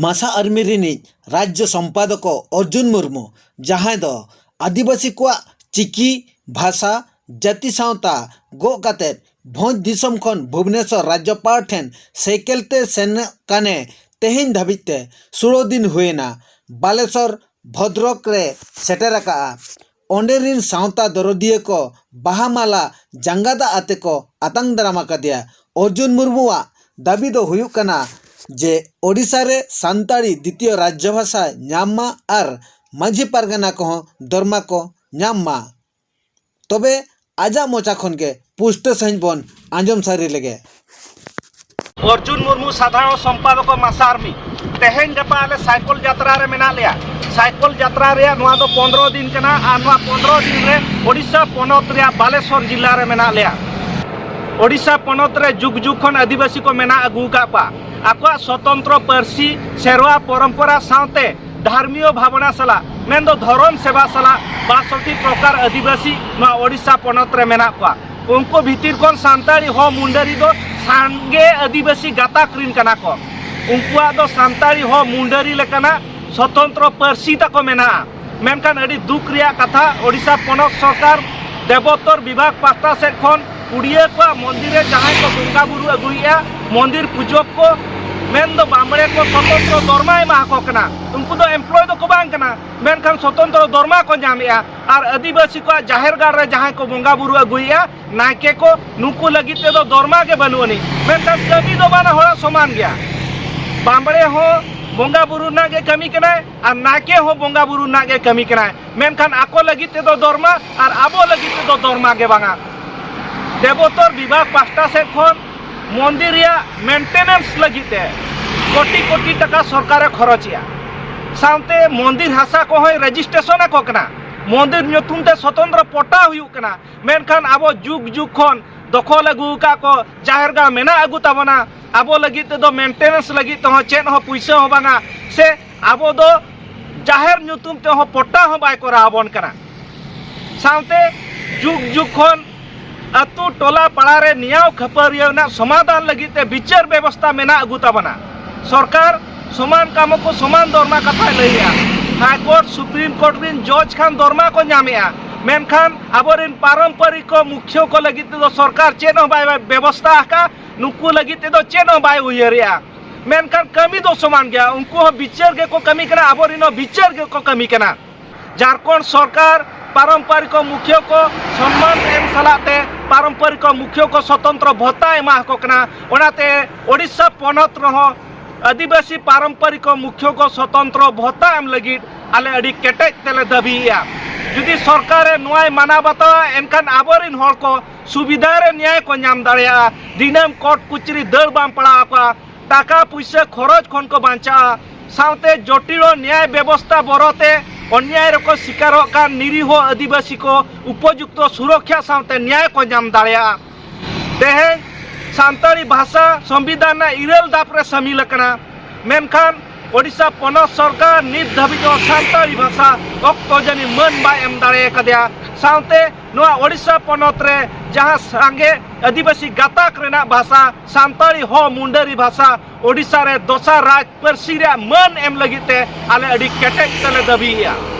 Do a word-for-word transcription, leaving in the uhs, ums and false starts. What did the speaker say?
ᱢᱟᱥᱟ ᱟᱨᱢᱤ ᱨᱤᱱᱤᱡ ᱨᱟᱡᱽᱡᱚ ᱥᱚᱢᱯᱟᱫᱚᱠᱚ ᱚᱨᱡᱩᱱ ᱢᱩᱨᱢᱩ, ᱡᱟᱦᱟᱸᱭ ᱫᱚ ᱟᱹᱫᱤᱵᱟᱹᱥᱤ ᱠᱚᱣᱟᱜ ᱪᱤᱠᱤ, ᱵᱷᱟᱥᱟ, ᱡᱟᱹᱛᱤ ᱥᱟᱶᱛᱟ ᱜᱚᱜ ᱠᱟᱛᱮᱫ ᱵᱷᱚᱸᱡᱽ ᱫᱤᱥᱚᱢ ᱠᱷᱚᱱ ᱵᱷᱩᱵᱽᱱᱮᱥᱚᱨ ᱨᱟᱡᱽᱡᱚᱯᱟᱲ ᱴᱷᱮᱱ ᱥᱟᱭᱠᱮᱞ ᱛᱮ ᱥᱮᱱᱚᱜ ᱠᱟᱱᱮ ᱛᱮᱦᱮᱧ ᱫᱷᱟᱹᱵᱤᱡ ᱛᱮ ᱥᱳᱞᱳ ᱫᱤᱱ ᱦᱩᱭᱮᱱᱟ᱾ ᱵᱟᱞᱮᱥᱚᱨ ᱵᱷᱚᱫᱨᱚᱠ ᱨᱮ ᱥᱮᱴᱮᱨ ᱟᱠᱟᱜᱼᱟ᱾ ᱚᱸᱰᱮ ᱨᱤᱱ ᱥᱟᱶᱛᱟ ᱫᱚᱨᱚᱫᱤᱭᱟᱹ ᱠᱚ ᱵᱟᱦᱟ ᱢᱟᱞᱟ ᱡᱟᱸᱜᱟ ᱫᱟᱜ ᱟᱛᱮ ᱠᱚ ᱟᱛᱟᱝ ᱫᱟᱨᱟᱢ ᱟᱠᱟᱫᱮᱭᱟ᱾ ᱚᱨᱡᱩᱱ ᱢᱩᱨᱢᱩᱣᱟᱜ ᱫᱟᱹᱵᱤ ᱫᱚ ᱦᱩᱭᱩᱜ ᱠᱟᱱᱟ ᱡᱮ ᱳᱰᱤᱥᱟ ᱨᱮ ᱥᱟᱱᱛᱟᱲᱤ ᱫᱤᱛᱤᱭᱚ ᱨᱟᱡᱽᱡᱚ ᱵᱷᱟᱥᱟ ᱧᱟᱢ ᱢᱟ ᱟᱨ ᱢᱟᱹᱡᱷᱤ ᱯᱟᱨᱜᱟᱱᱟ ᱠᱚᱦᱚᱸ ᱫᱚᱨᱢᱟ ᱠᱚ ᱧᱟᱢ ᱢᱟ᱾ ᱛᱚᱵᱮ ᱟᱡᱟᱜ ᱢᱚᱪᱟ ᱠᱷᱚᱱ ᱜᱮ ᱯᱩᱥᱴᱟᱹ ᱥᱟᱺᱦᱤᱡ ᱵᱚᱱ ᱟᱸᱡᱚᱢ ᱥᱟᱹᱨᱤ ᱞᱮᱜᱮ᱾ ᱚᱨᱡᱩᱱ ᱢᱩᱨᱢᱩ, ᱥᱟᱫᱷᱟᱨᱚᱱ ᱥᱚᱢᱯᱟᱫᱚᱠ, ᱢᱟᱥᱟ ᱟᱨᱢᱤ᱾ ᱛᱮᱦᱮᱧ ᱜᱟᱯᱟ ᱟᱞᱮ ᱥᱟᱭᱠᱚᱞ ᱡᱟᱛᱨᱟ ᱨᱮ ᱢᱮᱱᱟᱜ ᱞᱮᱭᱟ᱾ ᱥᱟᱭᱠᱚᱞ ᱡᱟᱛᱨᱟ ᱨᱮᱭᱟᱜ ᱱᱚᱣᱟ ᱫᱚ ᱯᱚᱱᱫᱽᱨᱚ ᱫᱤᱱ ᱠᱟᱱᱟ ᱟᱨ ᱱᱚᱣᱟ ᱯᱚᱱᱫᱽᱨᱚ ᱫᱤᱱ ᱨᱮ ᱳᱰᱤᱥᱟ ᱯᱚᱱᱚᱛ ᱨᱮᱭᱟᱜ ᱵᱟᱞᱮᱥᱚᱨ ᱡᱤᱞᱟ ᱨᱮ ᱢᱮᱱᱟᱜ ᱞᱮᱭᱟ᱾ ᱳᱰᱤᱥᱟ ᱯᱚᱱᱚᱛ ᱨᱮ ᱡᱩᱜᱽ ᱡᱩᱜᱽ ᱠᱷᱚᱱ ᱟᱹᱫᱤᱵᱟᱹᱥᱤ ᱠᱚ ᱢᱮᱱᱟᱜ ᱟᱹᱜᱩ ᱟᱠᱟᱫ ᱠᱚᱣᱟ᱾ ᱟᱠᱚᱣᱟᱜ ᱥᱚᱛᱚᱱᱛᱨᱚ ᱯᱟᱹᱨᱥᱤ, ᱥᱮᱨᱣᱟ, ᱯᱚᱨᱚᱢᱯᱚᱨᱟ ᱥᱟᱶᱛᱮ ᱫᱷᱟᱨᱢᱤᱭᱚ ᱵᱷᱟᱵᱽᱱᱟ ᱥᱟᱞᱟᱜ, ᱢᱮᱱᱫᱚ ᱫᱷᱚᱨᱚᱢ ᱥᱮᱵᱟ ᱥᱟᱞᱟᱜ ᱵᱟᱥᱚᱴᱤ ᱯᱨᱚᱠᱟᱨ ᱟᱹᱫᱤᱵᱟᱹᱥᱤ ᱱᱚᱣᱟ ᱳᱰᱤᱥᱟ ᱯᱚᱱᱚᱛ ᱨᱮ ᱢᱮᱱᱟᱜ ᱠᱚᱣᱟ᱾ ᱩᱱᱠᱩ ᱵᱷᱤᱛᱤᱨ ᱠᱷᱚᱱ ᱥᱟᱱᱛᱟᱲᱤ ᱦᱚ ᱢᱩᱱᱰᱟᱹᱨᱤ ᱫᱚ ᱥᱟᱸᱜᱮ ᱟᱹᱫᱤᱵᱟᱹᱥᱤ ᱜᱟᱛᱟᱠ ᱨᱤᱱ ᱠᱟᱱᱟ ᱠᱚ᱾ ᱩᱱᱠᱩᱣᱟᱜ ᱫᱚ ᱥᱟᱱᱛᱟᱲᱤ ᱦᱚ ᱢᱩᱱᱰᱟᱹᱨᱤ ᱞᱮᱠᱟᱱᱟᱜ ᱥᱚᱛᱚᱱᱛᱨᱚ ᱯᱟᱹᱨᱥᱤ ᱛᱟᱠᱚ ᱢᱮᱱᱟᱜᱼᱟ᱾ ᱢᱮᱱᱠᱷᱟᱱ ᱟᱹᱰᱤ ᱫᱩᱠ ᱨᱮᱭᱟᱜ ᱠᱟᱛᱷᱟ, ᱳᱰᱤᱥᱟ ᱯᱚᱱᱚᱛ ᱥᱚᱨᱠᱟᱨ ᱫᱮᱵᱚᱛᱚᱨ ᱵᱤᱵᱷᱟᱜᱽ ᱯᱟᱦᱴᱟ ᱥᱮᱫ ᱠᱷᱚᱱ ᱩᱲᱤᱭᱟᱹ ᱠᱚᱣᱟᱜ ᱢᱚᱱᱫᱤᱨ ᱨᱮ ᱡᱟᱦᱟᱸᱭ ᱠᱚ ᱵᱚᱸᱜᱟ ᱵᱩᱨᱩ ᱟᱹᱜᱩᱭᱮᱫᱼᱟ, ᱢᱚᱱᱫᱤᱨ ᱯᱩᱡᱚᱠ ᱠᱚ, ᱢᱮᱱᱫᱚ ᱵᱟᱢᱵᱲᱮ ᱠᱚ, ᱥᱚᱛᱚᱱᱛᱨᱚ ᱫᱚᱨᱢᱟ ᱮᱢᱟ ᱟᱠᱚ ᱠᱟᱱᱟ᱾ ᱩᱱᱠᱩ ᱫᱚ ᱮᱢᱯᱞᱚᱭ ᱫᱚᱠᱚ ᱵᱟᱝ ᱠᱟᱱᱟ, ᱢᱮᱱᱠᱷᱟᱱ ᱥᱚᱛᱚᱱᱛᱨᱚ ᱫᱚᱨᱢᱟ ᱠᱚ ᱧᱟᱢᱮᱫᱼᱟ᱾ ᱟᱨ ᱟᱹᱫᱤᱵᱟᱹᱥᱤ ᱠᱚᱣᱟᱜ ᱡᱟᱦᱮᱨ ᱜᱟᱲ ᱨᱮ ᱡᱟᱦᱟᱸᱭ ᱠᱚ ᱵᱚᱸᱜᱟ ᱵᱩᱨᱩ ᱟᱹᱜᱩᱭᱮᱫᱼᱟ, ᱱᱟᱭᱠᱮ ᱠᱚ, ᱱᱩᱠᱩ ᱞᱟᱹᱜᱤᱫ ᱛᱮᱫᱚ ᱫᱚᱨᱢᱟ ᱜᱮ ᱵᱟᱹᱱᱩᱜ ᱟᱹᱱᱤᱡ᱾ ᱢᱮᱱᱠᱷᱟᱱ ᱠᱟᱹᱢᱤ ᱫᱚ ᱵᱟᱱᱟ ᱦᱚᱲᱟᱜ ᱥᱚᱢᱟᱱ ᱜᱮᱭᱟ᱾ ᱵᱟᱢᱵᱲᱮ ᱦᱚᱸ ᱵᱚᱸᱜᱟ ᱵᱩᱨᱩ ᱨᱮᱱᱟᱜ ᱜᱮ ᱠᱟᱹᱢᱤ ᱠᱟᱱᱟᱭ ᱟᱨ ᱱᱟᱭᱠᱮ ᱦᱚᱸ ᱵᱚᱸᱜᱟ ᱵᱩᱨᱩ ᱨᱮᱱᱟᱜ ᱜᱮ ᱠᱟᱹᱢᱤ ᱠᱟᱱᱟᱭ᱾ ᱢᱮᱱᱠᱷᱟᱱ ᱟᱠᱚ ᱞᱟᱹᱜᱤᱫ ᱛᱮᱫᱚ ᱫᱚᱨᱢᱟ ᱟᱨ ᱟᱵᱚ ᱞᱟᱹᱜᱤᱫ ᱛᱮᱫᱚ ᱫᱚᱨᱢᱟ ᱜᱮ ᱵᱟᱝᱟ᱾ ᱫᱮᱵᱚᱛᱚᱨ ᱵᱤᱵᱷᱟᱜᱽ ᱯᱟᱦᱴᱟ ᱥᱮᱫ ᱠᱷᱚᱱ ᱢᱚᱱᱫᱤᱨ ᱨᱮᱭᱟᱜ ᱢᱮᱱᱴᱮᱱᱮᱱᱥ ᱞᱟᱹᱜᱤᱫ ᱛᱮ ᱠᱳᱴᱤ ᱠᱳᱴᱤ ᱴᱟᱠᱟ ᱥᱚᱨᱠᱟᱨᱮ ᱠᱷᱚᱨᱚᱪᱮᱜᱼᱟ᱾ ᱥᱟᱶᱛᱮ ᱢᱚᱱᱫᱤᱨ ᱦᱟᱥᱟ ᱠᱚᱦᱚᱸᱭ ᱨᱮᱡᱤᱥᱴᱨᱮᱥᱚᱱ ᱟᱠᱚ ᱠᱟᱱᱟ, ᱢᱚᱱᱫᱤᱨ ᱧᱩᱛᱩᱢ ᱛᱮ ᱥᱚᱛᱚᱱᱛᱨᱚ ᱯᱚᱴᱟ ᱦᱩᱭᱩᱜ ᱠᱟᱱᱟ᱾ ᱢᱮᱱᱠᱷᱟᱱ ᱟᱵᱚ ᱡᱩᱜᱽ ᱡᱩᱜᱽ ᱠᱷᱚᱱ ᱫᱚᱠᱷᱚᱞ ᱟᱹᱜᱩ ᱟᱠᱟᱫ ᱠᱚ, ᱡᱟᱦᱮᱨ ᱜᱟᱲ ᱢᱮᱱᱟᱜ ᱟᱹᱜᱩ ᱛᱟᱵᱚᱱᱟ, ᱟᱵᱚ ᱞᱟᱹᱜᱤᱫ ᱛᱮᱫᱚ ᱢᱮᱱᱴᱮᱱᱮᱱᱥ ᱞᱟᱹᱜᱤᱫ ᱛᱮᱦᱚᱸ ᱪᱮᱫ ᱦᱚᱸ ᱯᱩᱭᱥᱟᱹ ᱦᱚᱸ ᱵᱟᱝᱟ, ᱥᱮ ᱟᱵᱚ ᱫᱚ ᱡᱟᱦᱮᱨ ᱧᱩᱛᱩᱢ ᱛᱮᱦᱚᱸ ᱯᱚᱴᱟ ᱦᱚᱸ ᱵᱟᱭ ᱠᱚᱨᱟᱣ ᱟᱵᱚᱱ ᱠᱟᱱᱟ᱾ ᱥᱟᱶᱛᱮ ᱡᱩᱜᱽ ᱡᱩᱜᱽ ᱠᱷᱚᱱ ᱟᱹᱛᱩ ᱴᱚᱞᱟ ᱯᱟᱲᱟ ᱨᱮ ᱱᱮᱭᱟᱣ ᱠᱷᱟᱹᱯᱟᱹᱨᱤᱭᱟᱹ ᱨᱮᱱᱟᱜ ᱥᱚᱢᱟᱫᱷᱟᱱ ᱞᱟᱹᱜᱤᱫ ᱛᱮ ᱵᱤᱪᱟᱹᱨ ᱵᱮᱵᱚᱥᱛᱷᱟ ᱢᱮᱱᱟᱜ ᱟᱹᱜᱩ ᱛᱟᱵᱚᱱᱟ᱾ ᱥᱚᱨᱠᱟᱨ ᱥᱚᱢᱟᱱ ᱠᱟᱹᱢᱤ ᱠᱚ ᱥᱚᱢᱟᱱ ᱫᱚᱨᱢᱟ ᱠᱟᱛᱷᱟᱭ ᱞᱟᱹᱭᱮᱜᱼᱟ᱾ ᱦᱟᱭ ᱠᱳᱨᱴ, ᱥᱩᱯᱨᱤᱢ ᱠᱳᱨᱴ ᱨᱮᱱ ᱡᱚᱡᱽ ᱠᱷᱟᱱ ᱫᱚᱨᱢᱟ ᱠᱚ ᱧᱟᱢᱮᱜᱼᱟ, ᱢᱮᱱᱠᱷᱟᱱ ᱟᱵᱚᱨᱮᱱ ᱯᱟᱨᱚᱢᱯᱚᱨᱤᱠ ᱢᱩᱠᱷᱤᱭᱟᱹ ᱠᱚ ᱞᱟᱹᱜᱤᱫ ᱛᱮᱫᱚ ᱥᱚᱨᱠᱟᱨ ᱪᱮᱫ ᱦᱚᱸ ᱵᱟᱭ ᱵᱮᱵᱚᱥᱛᱷᱟ ᱟᱠᱟᱫ, ᱱᱩᱠᱩ ᱞᱟᱹᱜᱤᱫ ᱛᱮᱫᱚ ᱪᱮᱫ ᱦᱚᱸ ᱵᱟᱭ ᱩᱭᱦᱟᱹᱨᱮᱜᱼᱟ᱾ ᱢᱮᱱᱠᱷᱟᱱ ᱠᱟᱹᱢᱤ ᱫᱚ ᱥᱚᱢᱟᱱ ᱜᱮᱭᱟ, ᱩᱱᱠᱩ ᱦᱚᱸ ᱵᱤᱪᱟᱹᱨ ᱜᱮᱠᱚ ᱠᱟᱹᱢᱤ ᱠᱟᱱᱟ, ᱟᱵᱚᱨᱮᱱ ᱦᱚᱸ ᱵᱤᱪᱟᱹᱨ ᱜᱮᱠᱚ ᱠᱟᱹᱢᱤ ᱠᱟᱱᱟ᱾ ᱡᱷᱟᱲᱠᱷᱚᱸᱰ ᱥᱚᱨᱠᱟᱨ ᱯᱟᱨᱚᱢᱯᱚᱨᱤᱠ ᱢᱩᱠᱷᱤᱭᱟᱹ ᱠᱚ ᱥᱚᱱᱢᱟᱱ ᱮᱢ ᱥᱟᱞᱟᱜ ᱛᱮ ᱯᱟᱨᱚᱢᱯᱚᱨᱤᱠ ᱢᱩᱠᱷᱤᱭᱟᱹ ᱠᱚ ᱥᱚᱛᱚᱱᱛᱨᱚ ᱵᱷᱚᱛᱟ ᱮᱢᱟ ᱠᱚ ᱠᱟᱱᱟ᱾ ᱚᱱᱟᱛᱮ ᱳᱰᱤᱥᱟ ᱯᱚᱱᱚᱛ ᱨᱮᱦᱚᱸ ᱟᱹᱫᱤᱵᱟᱹᱥᱤ ᱯᱟᱨᱚᱢᱯᱚᱨᱤᱠ ᱢᱩᱠᱷᱤᱭᱟᱹ ᱠᱚ ᱥᱚᱛᱚᱱᱛᱨᱚ ᱵᱷᱚᱛᱟ ᱮᱢ ᱞᱟᱹᱜᱤᱫ ᱟᱞᱮ ᱟᱹᱰᱤ ᱠᱮᱴᱮᱡ ᱛᱮᱞᱮ ᱫᱟᱹᱵᱤᱭᱮᱜᱼᱟ᱾ ᱡᱩᱫᱤ ᱥᱚᱨᱠᱟᱨᱮ ᱱᱚᱣᱟᱭ ᱢᱟᱱᱟᱣ ᱵᱟᱛᱟᱣᱟ, ᱮᱱᱠᱷᱟᱱ ᱟᱵᱚᱨᱮᱱ ᱦᱚᱲ ᱠᱚ ᱥᱩᱵᱤᱫᱷᱟ ᱨᱮ ᱧᱟᱭ ᱠᱚ ᱧᱟᱢ ᱫᱟᱲᱮᱭᱟᱜᱼᱟ᱾ ᱫᱤᱱᱟᱹᱢ ᱠᱳᱨᱴ ᱠᱩᱪᱨᱤ ᱫᱟᱹᱲ ᱵᱟᱝ ᱯᱟᱲᱟᱣ ᱟᱠᱚᱣᱟ, ᱴᱟᱠᱟ ᱯᱩᱭᱥᱟᱹ ᱠᱷᱚᱨᱚᱪ ᱠᱷᱚᱱ ᱠᱚ ᱵᱟᱧᱪᱟᱜᱼᱟ᱾ ᱥᱟᱶᱛᱮ ᱡᱚᱴᱤᱞ ᱱᱮᱭᱟᱭ ᱵᱮᱵᱚᱥᱛᱷᱟ ᱵᱚᱨᱚᱛᱮ ᱚᱱᱭᱟᱭ ᱨᱮᱠᱚ ᱥᱤᱠᱟᱨᱚᱜ ᱠᱟᱱ ᱱᱤᱨᱤᱦᱚ ᱟᱹᱫᱤᱵᱟᱹᱥᱤ ᱠᱚ ᱩᱯᱚᱡᱩᱠᱛᱚ ᱥᱩᱨᱚᱠᱷᱟ ᱥᱟᱶᱛᱮ ᱧᱟᱭ ᱠᱚ ᱧᱟᱢ ᱫᱟᱲᱮᱭᱟᱜᱼᱟ᱾ ᱛᱮᱦᱮᱧ ᱥᱟᱱᱛᱟᱲᱤ ᱵᱷᱟᱥᱟ ᱥᱚᱝᱵᱤᱫᱷᱟᱱ ᱨᱮᱱᱟᱜ ᱤᱨᱟᱹᱞ ᱫᱟᱯ ᱨᱮ ᱥᱟᱹᱢᱤᱞ ᱟᱠᱟᱱᱟ, ᱢᱮᱱᱠᱷᱟᱱ ᱳᱰᱤᱥᱟ ᱯᱚᱱᱚᱛ ᱥᱚᱨᱠᱟᱨ ᱱᱤᱛ ᱫᱷᱟᱹᱵᱤᱡ ᱦᱚᱸ ᱥᱟᱱᱛᱟᱲᱤ ᱵᱷᱟᱥᱟ ᱚᱠᱛᱚ ᱡᱟᱹᱱᱤᱡ ᱢᱟᱹᱱ ᱵᱟᱭ ᱮᱢ ᱫᱟᱲᱮ ᱟᱠᱟᱫᱮᱭᱟ᱾ ᱥᱟᱶᱛᱮ ᱱᱚᱣᱟ ᱳᱰᱤᱥᱟ ᱯᱚᱱᱚᱛ ᱨᱮ ᱡᱟᱦᱟᱸ ᱥᱟᱸᱜᱮ ᱟᱹᱫᱤᱵᱟᱹᱥᱤ ᱜᱟᱛᱟᱠ ᱨᱮᱱᱟᱜ ᱵᱷᱟᱥᱟ ᱥᱟᱱᱛᱟᱲᱤ ᱦᱚᱸ ᱢᱩᱱᱰᱟᱹᱨᱤ ᱵᱷᱟᱥᱟ ᱳᱰᱤᱥᱟ ᱨᱮ ᱫᱚᱥᱟᱨ ᱨᱟᱡᱽ ᱯᱟᱹᱨᱥᱤ ᱨᱮᱭᱟᱜ ᱢᱟᱹᱱ ᱮᱢ ᱞᱟᱹᱜᱤᱫ ᱛᱮ ᱟᱞᱮ ᱟᱹᱰᱤ ᱠᱮᱴᱮᱡ ᱛᱮᱞᱮ ᱫᱟᱹᱵᱤᱭᱮᱜᱼᱟ᱾